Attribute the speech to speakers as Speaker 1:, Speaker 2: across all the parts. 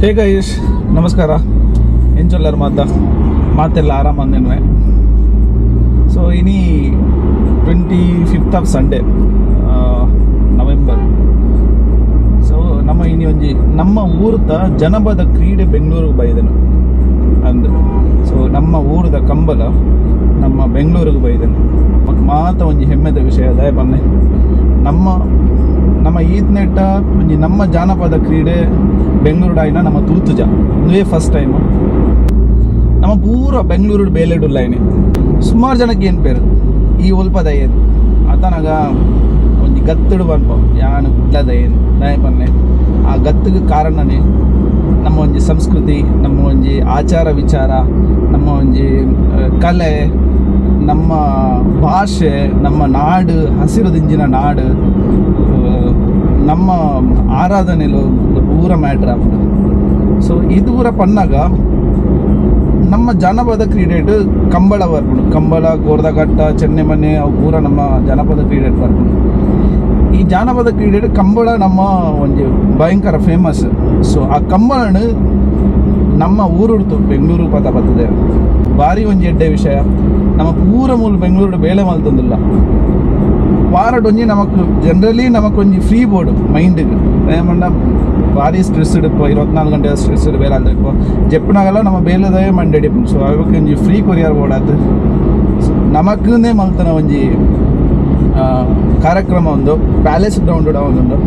Speaker 1: Hey guys, ನಮಸ್ಕಾರ. ಎಂಚೊಲ್ಲರ್ ಮಾತ ಮಾತೆಲ್ಲ ಆರಾಮ ಅಂದೇನುವೆ. ಸೊ ಇನಿ 25th of Sunday November. So ನಮ್ಮ ಇನಿ ಒಂಜಿ ನಮ್ಮ ಊರದ ಜನಪದ ಕ್ರೀಡೆ ಬೆಂಗಳೂರಿಗೆ ಬೈದನು ಅಂದು. ಸೊ ನಮ್ಮ ಊರದ ಕಂಬಳ ನಮ್ಮ ಬೆಂಗಳೂರಿಗೆ ಬೈದನು. ಮಾತ ಒಂಜಿ ಹೆಮ್ಮೆದ ವಿಷಯ ದಯ ಬನ್ನೆ. ನಮ್ಮ ನಮ್ಮ ಈತ್ನೆಟ್ಟ ಒಂಜಿ ನಮ್ಮ ಜಾನಪದ ಕ್ರೀಡೆ ಬೆಂಗಳೂರು ನಮ್ಮ ತೂತುಜ ಒಂದೇ ಫಸ್ಟ್ ಟೈಮು. ನಮ್ಮ ಪೂರ ಬೆಂಗಳೂರು ಬೇಲೆಡುಲ್ಲೈನೆ ಸುಮಾರು ಜನಕ್ಕೆ ಏನು ಪೇರು ಈ ಒಲ್ಪದ ಏನು ಆತನಾಗ ಒಂಜಿ ಗತ್ತುಡು ಪನ್ಪ ಯಾನು ಕುಡ್ಲದ ಏನು ದಯ ಪನ್ನೆ. ಆ ಗತ್ತಿಗೆ ಕಾರಣನೇ ನಮ್ಮ ಒಂಜಿ ಸಂಸ್ಕೃತಿ, ನಮ್ಮ ಒಂಜಿ ಆಚಾರ ವಿಚಾರ, ನಮ್ಮ ಒಂಜಿ ಕಲೆ, ನಮ್ಮ ಭಾಷೆ, ನಮ್ಮ ನಾಡು, ಹಸಿರು ದಿಂಜಿನ ನಾಡು, ನಮ್ಮ ಆರಾಧನೆಲು ಪೂರ ಮ್ಯಾಟ್ರ್ ಆಗ್ತದೆ. ಸೊ ಇದು ಪೂರ ಪನ್ನಾಗ ನಮ್ಮ ಜಾನಪದ ಕ್ರೀಡೆಟ್ ಕಂಬಳ ಬರ್ಪುಂಡು. ಕಂಬಳ, ಕೋರ್ದಕಟ್ಟ, ಚೆನ್ನೆಮನೆ ಅವು ಪೂರ ನಮ್ಮ ಜಾನಪದ ಕ್ರೀಡೆಟ್ ಬರ್ಪುಂಡು. ಈ ಜಾನಪದ ಕ್ರೀಡೆಟ್ ಕಂಬಳ ನಮ್ಮ ಒಂಜಿ ಭಯಂಕರ ಫೇಮಸ್. ಸೊ ಆ ಕಂಬಳನು ನಮ್ಮ ಊರುಡ್ತು ಬೆಂಗಳೂರು ಪದ ಬರ್ತದೆ. ಭಾರಿ ಒಂಜಿ ಎಡ್ಡೆ ವಿಷಯ. ನಮ್ಮ ಪೂರ ಮೂಲ ಬೆಂಗಳೂರು ಬೇಲೆ ಮಲ್ತೊಂದಿಲ್ಲ ವಾರಡೊಂಜಿ ನಮಕ್ ಜನರಲಿ ನಮಕೊಂಜಿ ಫ್ರೀ ಬೋರ್ಡ್ ಮೈಂಡಿಗೆ. ಏಮಂಡ ಭಾರಿ ಸ್ಟ್ರೆಸ್ ಇಪ್ಪ 24 ಗಂಟೆ ಸ್ಟ್ರೆಸ್ ಬೇಲೆ ಅಂತ ಇಪ್ಪ ಜೆಪ್ಪನಾಗೆಲ್ಲ ನಮ್ಮ ಬೇಲೆದೇ ಮೈಂಡ್ ಎಡಿಪು. ಸೊ ಅವಕ್ಕೆ ಒಂಜಿ free courier board ಆತು. ನಮಕ್ಕೇ ಮಲ್ತನ ಒಂಜಿ ಕಾರ್ಯಕ್ರಮ ಒಂದು ಪ್ಯಾಲೇಸ್ ಗ್ರೌಂಡ್ ಒಂದುಂಡು.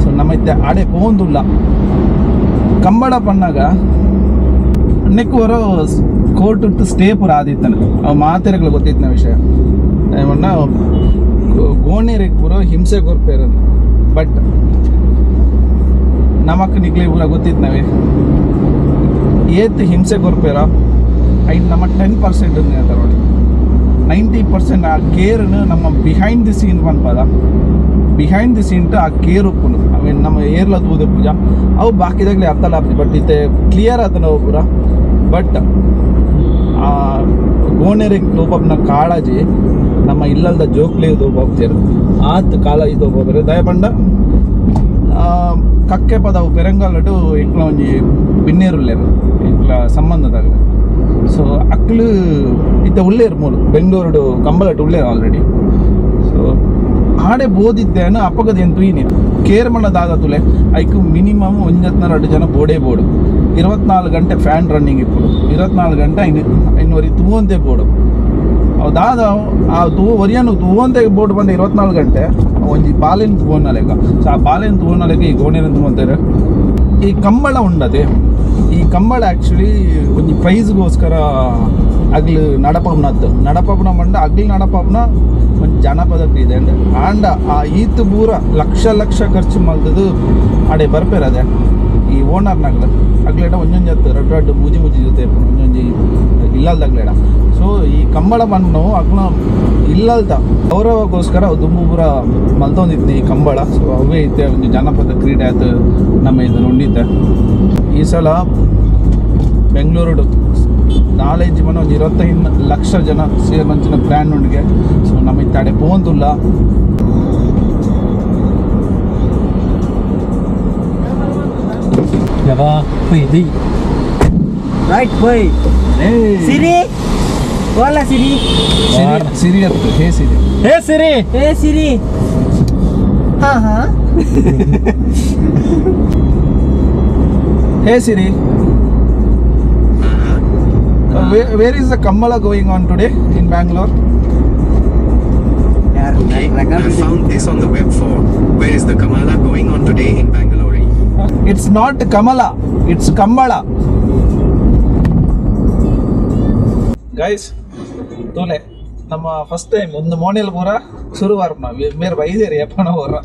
Speaker 1: ಸೊ ನಮ್ಮ ಇತ್ತೆ ಆಡೆ ಪೋಂದುಲ್ಲ ಕಂಬಳ ಪಣ್ಣಾಗ ನೆಕ್ಕು ಬರೋ ಕೋರ್ಟ್ ಸ್ಟೇ ಪೂರ ಆದಿತ್ತಾನೆ. ಅವು ಮಾತೆರೆಗಳು ಗೊತ್ತಿತ್ತಿನ ವಿಷಯ. ಏಮನ್ನ ಗೋಣೆರಿಗೆ ಪೂರ ಹಿಂಸೆ ಕೊರ್ಪೇರು. ಬಟ್ ನಮಕ್ ನಿಗ್ಲಿ ಪೂರ ಗೊತ್ತಿತ್ತು ನಾವೇ ಏತ್ ಹಿಂಸೆ ಕೊರ್ಪೇರ ಐದು ನಮ್ಮ 10% ಹೇಳ್ತಾರೆ ನೋಡಿ. 90% ಆ ಕೇರ್ನು ನಮ್ಮ behind the scene ಪನ್ಪದ. Behind the scene ಆ ಕೇರ್ ಉಪ್ಪುಂಡು. ಅವೇನು ನಮ್ಮ ಏರ್ಲ ತೂದೆ ಪೂಜಾ ಅವು ಬಾಕಿದಾಗಲೇ ಅರ್ಥಲ್ಲ ಆಗ್ತದೆ. ಬಟ್ ಇತ್ತೆ ಕ್ಲಿಯರ್ ಆತ ನಾವು ಪೂರ. ಬಟ್ ಆ ಗೋಣೆರಿಗೆ ತೋಪಬ್ನ ಕಾಳಜಿ ನಮ್ಮ ಇಲ್ಲಲ್ದ ಜೋಕ್ಲಿ ತೋಪಬ್ಜೇರು ಆತ್ ಕಾಳಜಿ ತೋಪಬ್ರೆ ದಯಪಂಡ. ಕಕ್ಕೆ ಪದವು ಪೆರಂಗಾಲಟು ಎಂಕ್ಲ ಒಂಜಿ ಬಿನ್ನೇರುಲ್ಲೇರು ಎಂಕ್ಲ ಸಂಬಂಧದಾಗಲ. ಸೊ ಅಕ್ಲು ಇತ್ತ ಉಳ್ಳೇರು ಮೂಲು ಬೆಂಗಳೂರು ಕಂಬಳಟು ಉಳ್ಳೇರು ಆಲ್ರೆಡಿ. ಸೊ ಆಡೆ ಬೋದಿದ್ದೇನು ಅಪ್ಪಗದ ಏನು ತೂಯಿನಿ ಕೇರ್ಮಣ ದಾದ ತುಲೆ ಐಕು ಮಿನಿಮಮ್ ಒಂಜತ್ನ 2 ಜನ ಬೋಡೇ ಬೋಡು. 24 ಗಂಟೆ ಫ್ಯಾನ್ ರನ್ನಿಂಗ್ ಇಪ್ಪುಡು. 24 ಗಂಟೆ ಐನೂರಿ ತೂವಂತೆ ಬೋಡು. ಅವು ದಾದ ಆ ತೂ ಒರಿಯನು ತೂವಂತೆ ಬೋರ್ಡ್ ಬಂದ 24 ಗಂಟೆ ಒಂಜಿ ಬಾಲಿನ ತೂವನ್ನಲೆಗ. ಸೊ ಆ ಬಾಲಿನ ತೂವನ್ನಲೆಗ ಈ ಗೋಣೆನ ತೂವಂತಾರೆ. ಈ ಕಂಬಳ ಉಂಡದೆ. ಈ ಕಂಬಳ ಆ್ಯಕ್ಚುಲಿ ಒಂಜಿ ಪ್ರೈಸ್ಗೋಸ್ಕರ ಅಗ್ಲು ನಡಪಬ್ನತ್ತು ನಡಪಬ್ನ ಮಂಡ ಅಗ್ಲು ನಡಪಬ್ನ ಒಂದು ಜಾನಪದ ಕ್ರೀಡೆ ಅಂಡ್ ಆಂಡ ಆ ಈತ್ ಪೂರ ಲಕ್ಷ ಲಕ್ಷ ಖರ್ಚು ಮಲ್ದದು ಆಡೆ ಬರ್ಪೇರ ಅದೇ ಈ ಓನರ್ನಾಗ್ಲ ಅಗ್ಲೇಡ ಒಂಜೊಂಜಿ ಹತ್ತು ರಡ್ಡು ರಡ್ಡು ಮುಜಿ ಮುಜಿ ಜೊತೆ ಒಂಜೊಂಜಿ ಇಲ್ಲಲ್ದಾಗ್ಲೇಡ. ಸೊ ಈ ಕಂಬಳ ಮಣ್ಣು ಅಗ್ನ ಇಲ್ಲಲ್ದ ಗೌರವಕ್ಕೋಸ್ಕರ ದುಂಬು ಪೂರ ಮಲ್ತೊಂದಿತ್ತು ಈ ಕಂಬಳ. ಸೊ ಅವೇ ಇತ್ತೆ ಒಂದು ಜಾನಪದ ಕ್ರೀಡೆ ಆಯ್ತು ನಮ್ಮ ಇದು ಉಂಡಿದ್ದೆ. ಈ ಸಲ ಬೆಂಗಳೂರು ನಾಲೆಜ್ ಮನ ಒಂದು 25 ಲಕ್ಷ ಜನ ಸೇರ್ಮಂಚಿನ ಪ್ಲ್ಯಾನ್ ಉಂಡಿಗೆ. ಸೊ ನಮ್ಮ ಇತ್ತಾಡೆ ಪೋಂದುಲ್ಲ.
Speaker 2: Right boy. Siri. Hola Siri.
Speaker 1: Siri, Siri attu. Hey Siri.
Speaker 3: Hey Siri.
Speaker 2: Hey Siri. Ha ha.
Speaker 1: Hey Siri. Where is the Kambala going on today in Bangalore?
Speaker 4: Okay, I found this on the web for where is the Kamala going on today in Bangalore?
Speaker 1: It's not Kamala, it's Kambala. Guys, ತೋಲೆ ನಮ್ಮ first time ಒಂದು ಮೋನೆಲ್ ಪೂರ ಶುರುವಾರ ಮೇರೆ ಬೈದೇರಿ ಎಪ್ಪನ ಹೋರ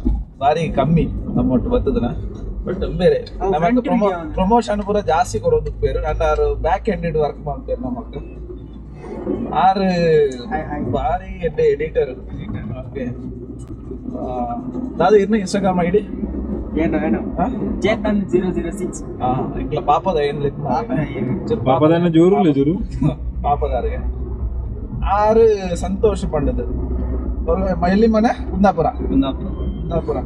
Speaker 1: ಭಾರಿ ಕಮ್ಮಿ ನಮ್ಮ ಒಟ್ಟು ಬರ್ತದನ. But ಬೇರೆ ನಮಗೆ ಪ್ರಮೋಷನ್ ಪೂರ ಜಾಸ್ತಿ ಕೊಡೋದು ಬೇರೆ. ಆರು back ended work ಮಾಡ್ತಾರೆ ನಮಕ್. ಆರು ಭಾರಿ ಎಡ್ಡೆ ಎಡಿಟರ್. ಓಕೆ ದಾದ ಇರ್ನ ಇನ್ಸ್ಟಾಗ್ರಾಮ್ ಐಡಿ
Speaker 2: ಏನು ಏನು ಚೇತನ್ 006.
Speaker 1: ಇಂಕ್ಲ ಪಾಪದ ಏನು
Speaker 3: ಪಾಪದ ಜೋರು ಜೋರು
Speaker 1: ಪಾಪದಾರಿಗೆ ಆರು ಸಂತೋಷ ಪಂಡದು. ಎಲ್ಲಿ ಮನೆ? ಕುಂದಾಪುರ. ಕುಂದಾಪುರ. ಕುಂದಾಪುರ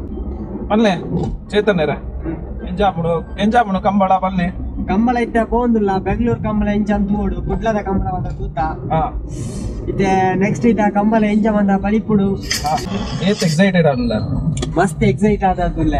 Speaker 1: ಮನ್ಲೆ ಚೇತನ್ ಎಂಚ ಎಂಜಾಪುಡು ಎಂಜಾಪುಡು ಕಂಬಳ ಬನ್ನಿ
Speaker 2: ಕಂಬಳ ಇತ್ತ ಪೋಂದುಲ್ಲ ಬೆಂಗಳೂರು ಕಂಬಳ ಎಂಚ ಅಂತ ಮೂಡು ಕುಡ್ಲದ ಕಂಬಳ ಬಂದ ತೂತ ಇತ್ತೆ ನೆಕ್ಸ್ಟ್ ಇತ್ತ ಕಂಬಳ ಎಂಚ ಬಂದ ಪಳಿಪುಡು
Speaker 1: ಏತ್ ಎಕ್ಸೈಟೆಡ್ ಆದಲ್ಲ
Speaker 2: ಮಸ್ತ್ ಎಕ್ಸೈಟ್ ಆದಲ್ಲ.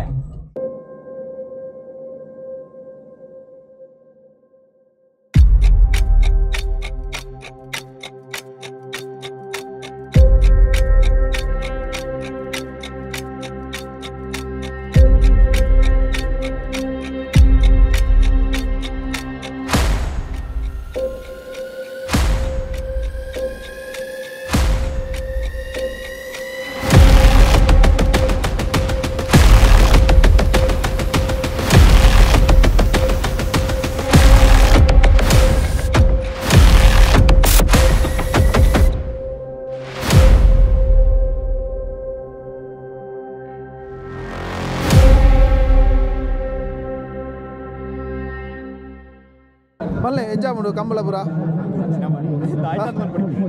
Speaker 1: ಮಲ್ಲೆ ಎಂಜಾಮುಡು ಕಂಬಳಪುರ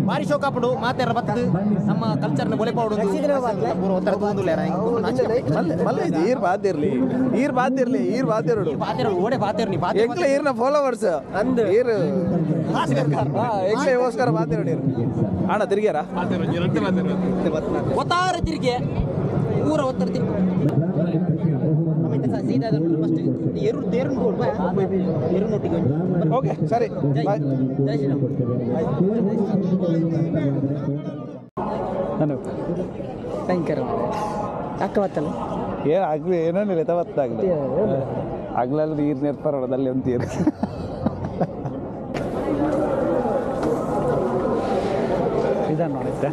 Speaker 5: ಮಾರಿ ಶೋಕಾಪುಡು ಮಾತೆರ ಬತ್ತದು ನಮ್ಮ ಕಲ್ಚರ್ನ ಬೊಲೆಪಾವುಡು ಒಂಥರ ತೂಂದುಲ್ಲೇರ
Speaker 1: ಮಲ್ಲೆ ಮಲ್ಲೆ ಇದು ಈರ್ ಬಾತಿರ್ಲಿ ಈರ್ ಬಾತಿರ್ಲಿ ಈರ್ ಬಾತಿರುಡು
Speaker 5: ಪಾತೆರು ಓಡೆ ಪಾತೆರು ನೀ ಪಾತೆ
Speaker 1: ಎಂಕ್ಲೆ ಈರ್ನ ಫಾಲೋವರ್ಸ್ ಈರ್ ಎಂಕ್ಲೆ ಗೋಸ್ಕರ ಬಾತಿರುಡು ಈರ್ ಅಣ್ಣ ತಿರುಗ್ಯಾರ
Speaker 5: ಒತ್ತಾರ ತಿರುಗಿ ಊರ ಒತ್ತರ ತಿರುಗಿ
Speaker 1: ಓಕೆ ಸರಿ ಬಾಯ್. ನಾನು
Speaker 2: ಭಯಂಕರ ಅಕ್ಕ ಬತ್ತಲ್ಲ
Speaker 1: ಏನು ಆಗ್ಲಿ ಏನೇನಿಲ್ಲ ಬತ್ತಾಗ್ಲಿ ಆಗ್ಲಲ್ಲಿ ನೀರು ನೆರ್ಪಾರದಲ್ಲಿ ಅಂತೀರಿ. ಇದನ್ನು ನೋಡಿದ್ದೆ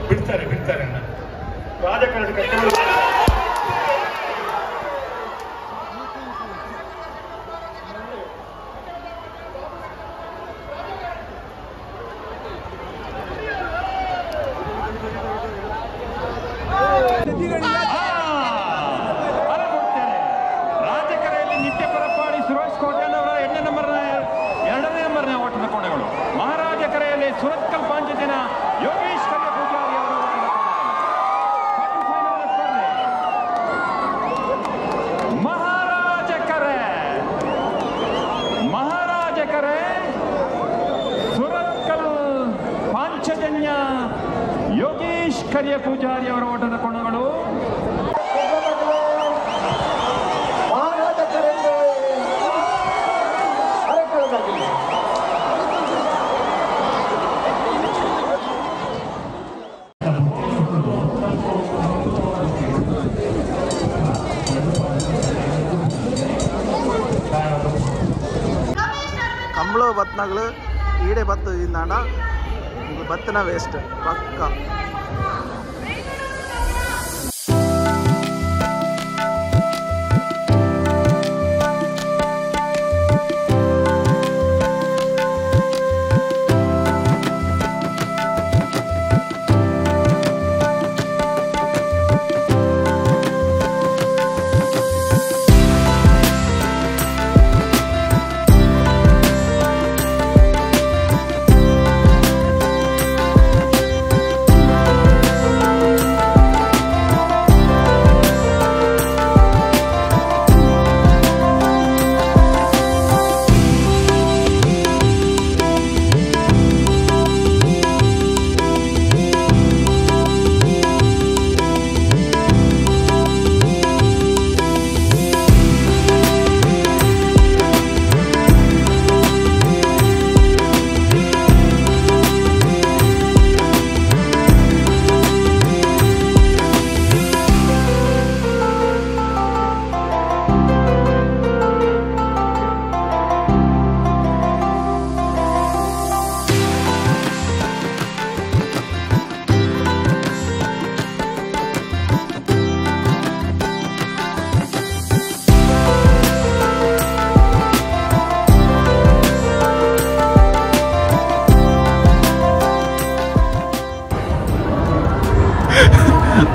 Speaker 6: ಬಿಡ್ತಾರೆ ಬಿಡ್ತಾರೆ ಅಣ್ಣ ರಾಜಕಾರಣ
Speaker 3: ರಾಜಕರೆಯಲ್ಲಿ ನಿತ್ಯ ಪರಪಾಡಿ ಸುರೇಶ್ ಕೋಟ್ಯಾನ್ ಅವರ ಎರಡನೇ ನಂಬರ್ನ ಓಟದ ಕೋಣೆಗಳು. ಮಹಾರಾಜ ಕರೆಯಲ್ಲಿ ಸುರತ್ಕಲ್ ಪಾಂಚಜನ ಯೋಗೇಶ್ ಕಲ್ಯ ಪೂಜಾರಿ ಅವರ ಓಟದ ಕೋಣೆಗಳು. ಸ್ಪರ್ಧೆ ಮಹಾರಾಜ ಕರೆ ಮಹಾರಾಜ ಕರೆ ಸುರತ್ಕಲ್ ಪಾಂಚಜನ್ಯ ಯೋಗೇಶ್ ಕರಿಯ ಪೂಜಾರಿ ಅವರ ಓಟದ ಕೋಣಗಳು.
Speaker 1: ಕಂಬಳ ಬತ್ನಾಗಳು ಈಡೆ ಬತ್ತು ಇಂದಾಂಡ ಬತ್ತನ ವೇಸ್ಟ್ ಪಕ್ಕ.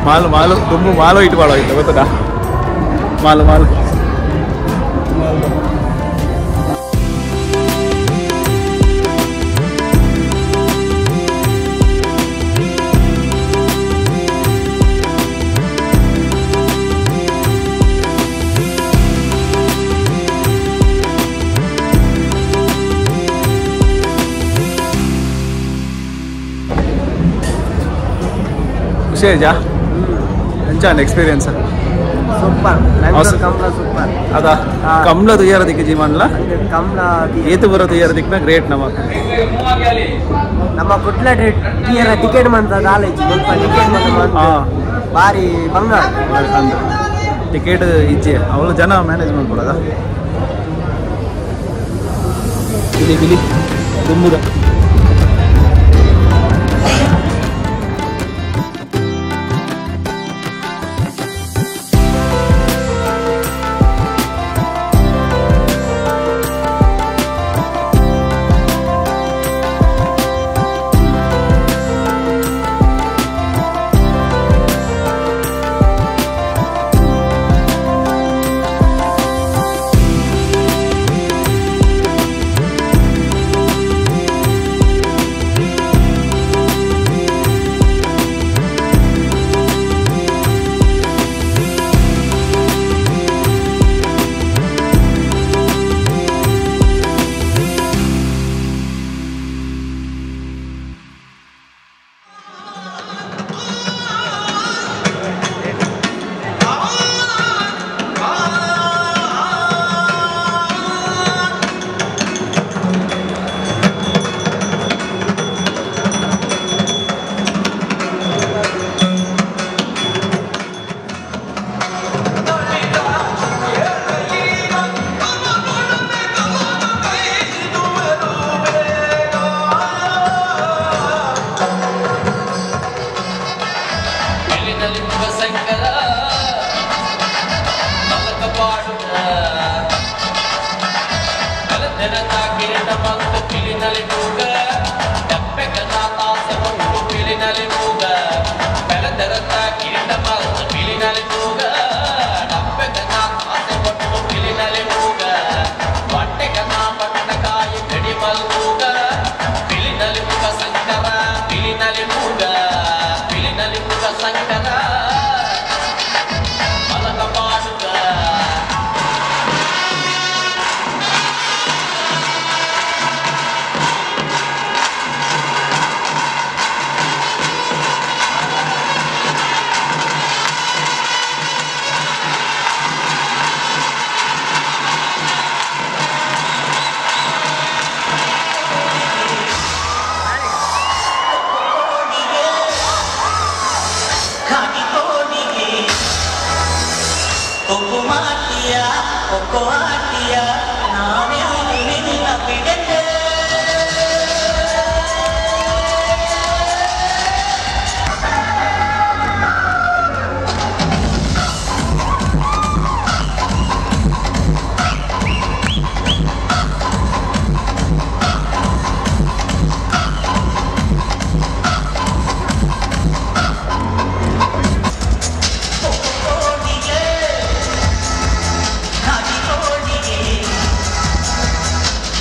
Speaker 1: ಮಾಲು ಮಾಲು ದುಂಬು ಮಾಲು ಇಟ್ಟು ಬಾಳೋ ಇತ್ತು ಗೊತ್ತದಾ ಮಾಲು ಮಾಲು ಖುಷಿ ಎಂಚಾನ್ experience
Speaker 2: super Bengaluru Kambala super
Speaker 1: ಅದಾ ಕಂಬಳ ತುಯ್ಯಾರದಿಕ್ಕೆ ಜೀವನ್ಲ
Speaker 2: ಕಂಬಳ
Speaker 1: ಏತು ಬರೋ ತುಯ್ಯಾರದಿಕ್ನ ಗ್ರೇಟ್ ನಮ್ಮ
Speaker 2: ನಮ್ಮ ಕುಟ್ಲ ಟಿಯರ ಟಿಕೆಟ್ ಮಂತ ಕಾಲೇಜ್ ಸ್ವಲ್ಪ ಟಿಕೆಟ್ ಮಂತ ಬಾರಿ ಬಂಗಾರ
Speaker 1: ಟಿಕೆಟ್ ಇಜ್ಜೆ ಅವಳು ಜನ ಮ್ಯಾನೇಜ್ ಮಾಡ್ಕೊಡೋದ ಬಿಲಿ ಬಿಲಿ ತುಂಬುದ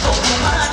Speaker 7: Oh,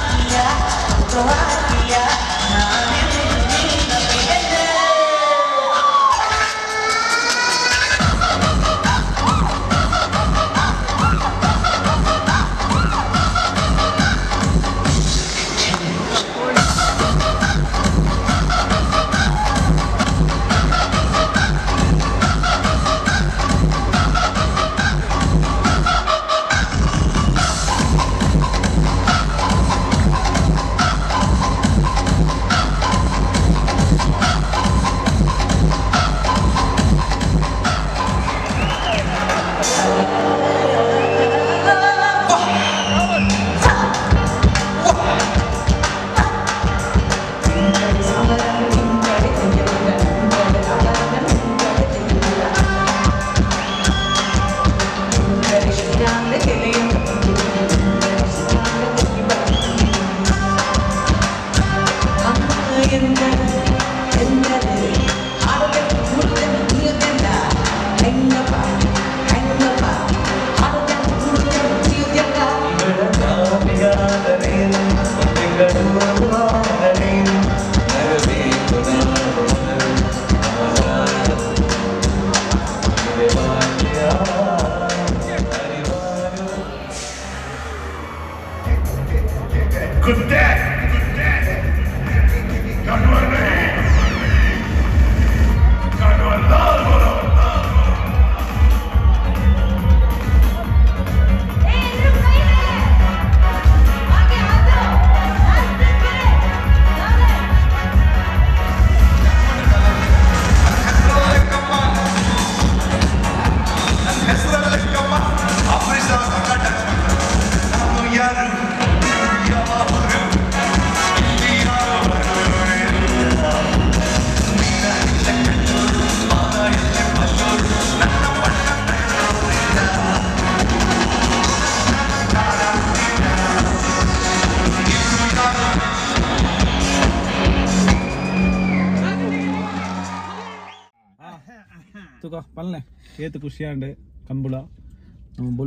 Speaker 1: ಬೊಕ ಪಲ್ನೆ ಏತ್ ಖುಷಿ ಆಂಡ್ ಕಂಬುಲ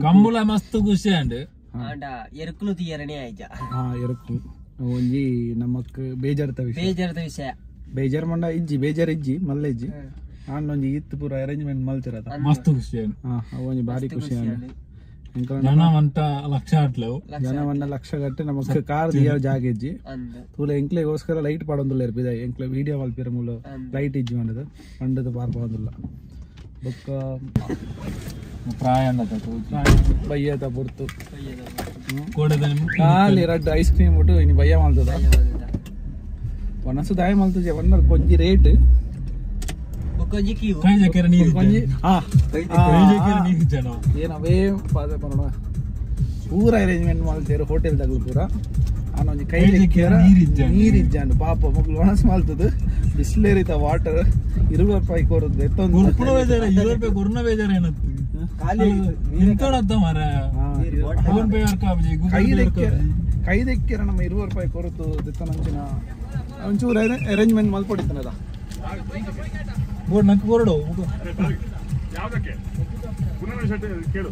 Speaker 7: ಕಂಬುಲ ಮಸ್ತ್ ಖುಷಿ ಆಂಡ್
Speaker 2: ಆಂಡ ಎರುಕುಲು ತೀಯರಣೆ ಆಯ್ಜ
Speaker 1: ಹಾ ಎರುಕು ಒಂಜಿ ನಮಕ್ ಬೇಜಾರ್ತ ವಿಷಯ
Speaker 2: ಬೇಜಾರದ ವಿಷಯ
Speaker 1: ಬೇಜಾರ್ ಮಂಡ ಇಜ್ಜಿ ಬೇಜಾರ್ ಇಜ್ಜಿ ಮಲ್ಲ ಇಜ್ಜಿ ಆಂಡ ಒಂಜಿ ಇತ್ತು ಪೂರ ಅರೇಂಜ್ಮೆಂಟ್ ಮಲ್ತಿರದ
Speaker 7: ಮಸ್ತ್ ಖುಷಿ ಆಂಡ್
Speaker 1: ಹಾ ಒಂಜಿ ಬಾರಿ ಖುಷಿ ಆಂಡ್
Speaker 7: ಜನ ಮಂಟ ಲಕ್ಷ ಆಟ್ಲವು
Speaker 1: ಜನ ಮಂಡ ಲಕ್ಷ ಗಟ್ಟೆ ನಮಕ್ ಕಾರ್ ದಿಯ ಜಾಗ ಇಜ್ಜಿ ತೂಲೆ ಎಂಕ್ಲೆಗೋಸ್ಕರ ಲೈಟ್ ಪಾಡೊಂದುಲ್ಲ ಇರ್ಪಿದ ಎಂಕ್ಲೆ ವಿಡಿಯೋ ಮಲ್ಪಿರ ಮೂಲ ಲೈಟ್ ಇಜ್ಜಿ ಮಂಡದು ಮಂಡದು ಪಾರ್ ಪಾಡೊಂದುಲ್ಲ ಬೊಕ್ಕ
Speaker 7: ಪ್ರಾಯಂಡ
Speaker 1: ಬಯ್ಯದ ಪೊರ್ತು
Speaker 7: ಖಾಲಿ
Speaker 1: ರಡ್ಡ್ ಐಸ್ ಕ್ರೀಮ್ ಬಿಟ್ಟು ಇನಿ ಬಯ್ಯ ಮಲ್ತದ ಒಣಸು ದಾಯ ಮಲ್ತಜೆ ಒಂದಲ್ಪ ಒಂಜಿ ರೇಟ್ ಏನವೇ ಪಾದ ಪನೋಣ ಪೂರ ಅರೇಂಜ್ಮೆಂಟ್ ಮಲ್ತೇರು ಹೋಟೆಲ್ ತಗಲು ಪೂರ ಆನ ಒಂಜಿ ಕೈ ನೀರಿಜ್ಜಾಂಡ್ ಪಾಪ ಮೊಗ್ಲು ಒಣಸು ಮಲ್ತದ ಬಿಸ್ಲೇರಿತ ವಾಟರ್ 20 ರೂಪಾಯಿ ಕೊರದು ಎತ್ತೊಂದು
Speaker 7: 20 ರೂಪಾಯಿ ಕೊರ್ನ ಬೇಜಾರ ಏನತ್ತು
Speaker 1: ಕೈದೆಕ್ಕೆರ ನಮ್ಮ 20 ರೂಪಾಯಿ ಕೊರತು ದಿತ್ತನಂಚಿನ ಒಂಚೂರು ಅರೇಂಜ್ಮೆಂಟ್ ಮಲ್ಪೊಡಿತ್ತನದ
Speaker 7: ಬೋರ್ಡ್ ಕೊರಡು
Speaker 6: ಯಾವುದಕ್ಕೆ ಕೇಳು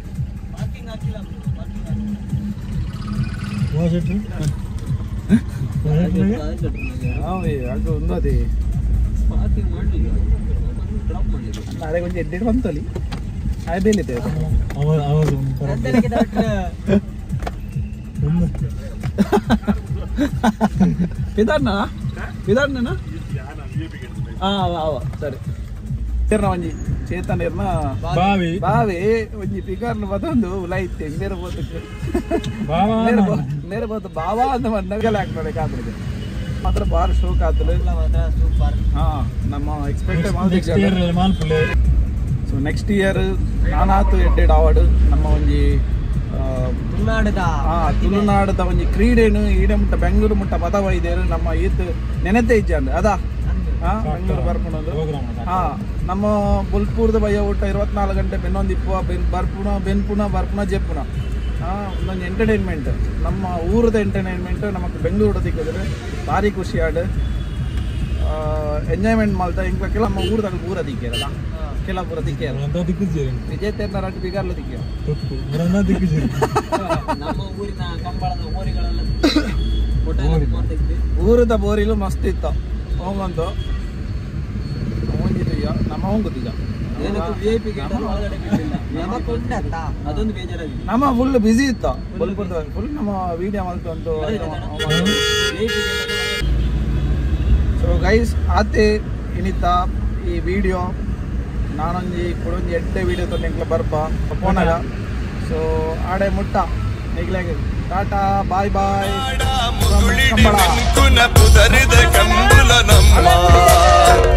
Speaker 1: ಅದು ಒಂದು ಅದೇ ಅದೇ ಕೊಂಚ ಎಡ್ಡೆಡ್ ಬಂತಲ್ಲಿ ಆಯ್ಬೇಲಿದೆ ಪಿದಾರ್ನ ಪಿದಾರ್ನ ಸರಿ ಒಂಜಿ ಚೇತನ್ ಇರ್ನ
Speaker 7: ಬಾವಿ
Speaker 1: ಬಾವಿ ಒಂಜಿ ಪಿಕಾರ್ನ ಬತ್ತೊಂದು ಉಲಾಯಿತ್ತೆ ಬೇರೆ ಬೋತಕ್ಕೆ ಬೇರೆ ಬೋತ ಬಾವಾ ಅಂತ ಬಂದಾಗ ಹಾಕ್ತಾರೆ ಕಾದ್ರೆ ಮಾತ್ರ ಬಾರಿ ಶೋಕ್ ಆತಲು
Speaker 2: ಸೂಪರ್.
Speaker 1: ಹಾ ನಮ್ಮ ಎಕ್ಸ್ಪೆಕ್ಟ್ ಸೊ ನೆಕ್ಸ್ಟ್ ಇಯರ್ ನಾನಾತು ಎಡ್ಡೆಡ್ ಅವಾರ್ಡ್ ನಮ್ಮ ಒಂಜಿ
Speaker 2: ತುಳುನಾಡದ
Speaker 1: ತುಳುನಾಡದ ಒಂಜಿ ಕ್ರೀಡೆನು ಈಡೆ ಮುಟ್ಟ ಬೆಂಗಳೂರು ಮುಟ್ಟ ಪದ ಒಯ್ದೇರು ನಮ್ಮ ಈತ್ ನೆನೆತೆ ಇಜ್ಜಾಂಡ್ ಅದಾ ಬೆಂಗಳೂರು ಬರ್ಪುಣದು. ಹಾ ನಮ್ಮ ಬೊಲ್ಪೂರ್ದ ಬಯ್ಯ ಊಟ 24 ಗಂಟೆ ಬೆನ್ನೊಂದಿಪ್ಪು ಬರ್ಪುಣ ಬೆನ್ಪುಣ ಬರ್ಪುಣ ಜೆಪ್ಪುಣ ಒಂದೊಂದು ಎಂಟರ್ಟೈನ್ಮೆಂಟ್ ನಮ್ಮ ಊರದ ಎಂಟರ್ಟೈನ್ಮೆಂಟ್ ನಮಕ್ ಬೆಂಗಳೂರು ತಿಕ್ಕಿದ್ರೆ ಭಾರಿ ಖುಷಿ ಆಡ್ ಎಂಜಾಯ್ಮೆಂಟ್ ಮಲ್ತ ಇಂಕ ಕೆಲ ನಮ್ಮ ಊರದಾಗ ಊರ ದಿಕ್ಕಿರಲ್ಲ ಕೆಲ ಪೂರ ದಿಕ್ಕಿರ ವಿಜಯ್ ರಟ್ಟು ಬಿಗಾರ್ಲ ದಿಕ್ಕಿರ
Speaker 2: ನಮ್ಮ ಊರಿನ ಕಂಬಳದ ಊರಿಗಳೆಲ್ಲ
Speaker 1: ಊರದ ಬೋರಿಲು ಮಸ್ತ್ ಇತ್ತು ಹೋಗಂತ ಒಂಜಿತೀಯ ನಮ್ಮ ಹೋಗುತ್ತೀಗ ನಮ್ಮ ಫುಲ್ ಬಿಸಿ ಇತ್ತು ಫುಲ್ ನಮ್ಮ ವಿಡಿಯೋ ಮಲ್ತು ಅಂತ. ಸೊ ಗೈಸ್ ಆತೆ ಇನಿತ ಈ ವಿಡಿಯೋ ನಾನೊಂಜಿ ಕುಡೊಂಜಿ ಎಡ್ಡೆ ವಿಡಿಯೋ ತಂದು ಎಂಕ್ಲ ಬರ್ಪ ಪೋನಾಗ. ಸೊ ಆಡೆ ಮುಟ್ಟ ನಿಗ್ಲಾಗ ಟಾಟಾ ಬಾಯ್ ಬಾಯ್.
Speaker 8: ಕಂಬುಲ ನಮ್ಮ.